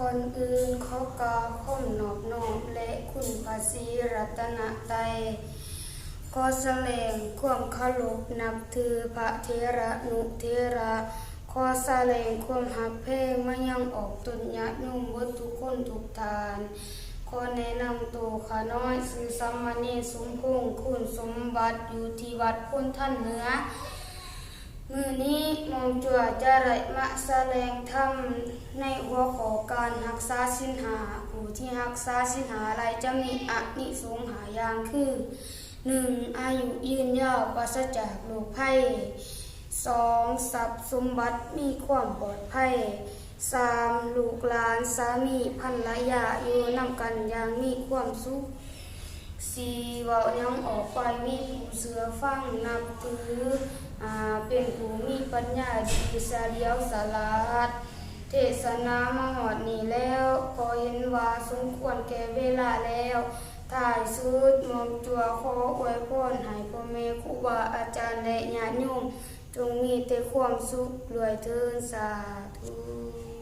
ກ່ອນອື່ນຂໍກ່າວຄວາມນອບນ້ອມ ແລະ ຄຸນພະສີລັດຕະນະໄຕ, ຂໍສະແດງຄວາມເຄົາລົບນັບຖືພະເຖລະນຸເຖລະ, ຂໍສະແດງຄວາມຮັກແພງມາຍັງອອກຕົນຍາດໂຍມເບິດທຸກຄົນທຸກທ່ານ. ຂໍແນະນຳໂຕຂ້ານ້ອຍ ຊື່ສາມະເນນສົມພົງ ຄູນສົມບັດ ຢູ່ທີ່ວັດໂພນທັນເໜືອ. ມື້ນີ້ໝ່ອມຈົວຈະໄດ້ມາສະແດງທຳໃນຫົວຂໍ້ການຮັກສາສິນຫ້າ. ຜູ້ທີ່ຮັກສາສິນຫ້າໄດ້ຈະມີອານິສົງຫ້າຢ່າງຄື ໜຶ່ງ ອາຍຸຍືນຍາວ ປາສະຈາກໂລກໄພ. ສອງ ຊັບສົມບັດມີຄວາມປອດໄພ. ສາມ ລູກຫຼານ ສາມີພັນລະຍາ ຢູ່ນຳກັນຢ່າງມີຄວາມສຸກ. ສີ່ ເວົ້າຫຍັງອອກໄປມີຜູ້ເຊື່ອຟັງນັບຖື, ຫ້າ ເປັນຜູ້ມີປັນຍາດີ ສະຫຼຽວສະຫຼາດ. ເທດສະນາມາຮອດນີ້ແລ້ວ ກໍເຫັນວ່າສົມຄວນແກ່ເວລາແລ້ວ. ທ້າຍສຸດໝ່ອມຈົວຂໍອວຍພອນໃຫ້ພໍ່ແມ່ຄູບາອາຈານ ແລະ ຍາດໂຍມ ຈົ່ງມີແຕ່ຄວາມສຸກດ້ວຍເທີ້ນ ສາທຸ.